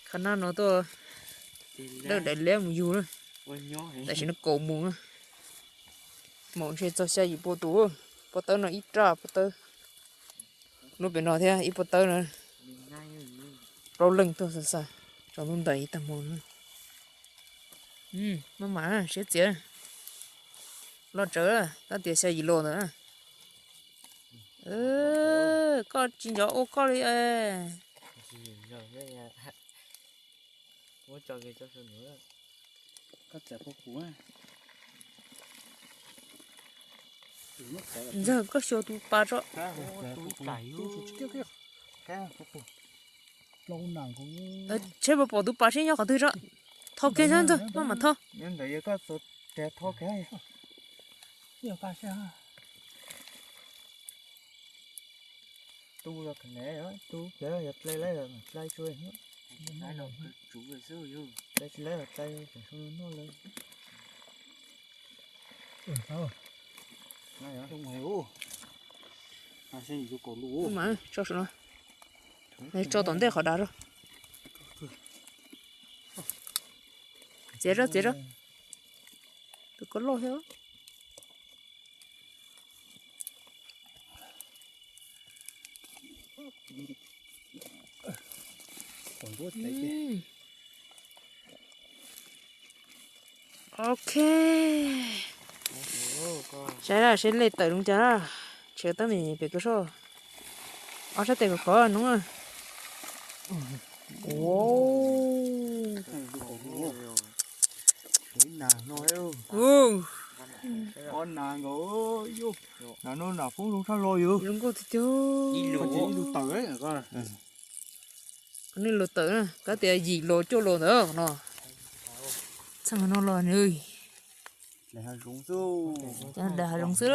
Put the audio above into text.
Qhov no no tuaj dawb daim liab mus yug na. Tam sim no kaum mus na. Mus ntshe txog xya yim pua tus. Pob tawb no ib raj pob tawb. Lub pem no thiab ib pob tawb na. Plaub leeg tuaj xa xa, tsaus ntuj ntais ib tag hmo na. Maj mam siab txiav. Loj tsawv, tab tias xya yim los ntawd. Koj tsis nco ua koj li. Ntxawg, koj xyuas tus pas tso. Tsheb puas pom tus pas seb nyob qhov twg tso. Tho kiag xwb ntxawg, maj mam tho. Tso tom ntej qhov dav. Txiav zog, txiav zog. Tus ko loj thiab. Ok. Saib seb lej tawm zoo cas. Tshem tab meeg pem koj soj. Ob sab tes khov khov no. Ob nas nkaus, nas no nas kub zoo tshaj lo yus. Zoo nkauj tiag tiag. Ib lus tawm, nej lus tawm na, kab tias yim los cuaj los ntawd no. Txheej no los nws. Daim hav zoov xwb.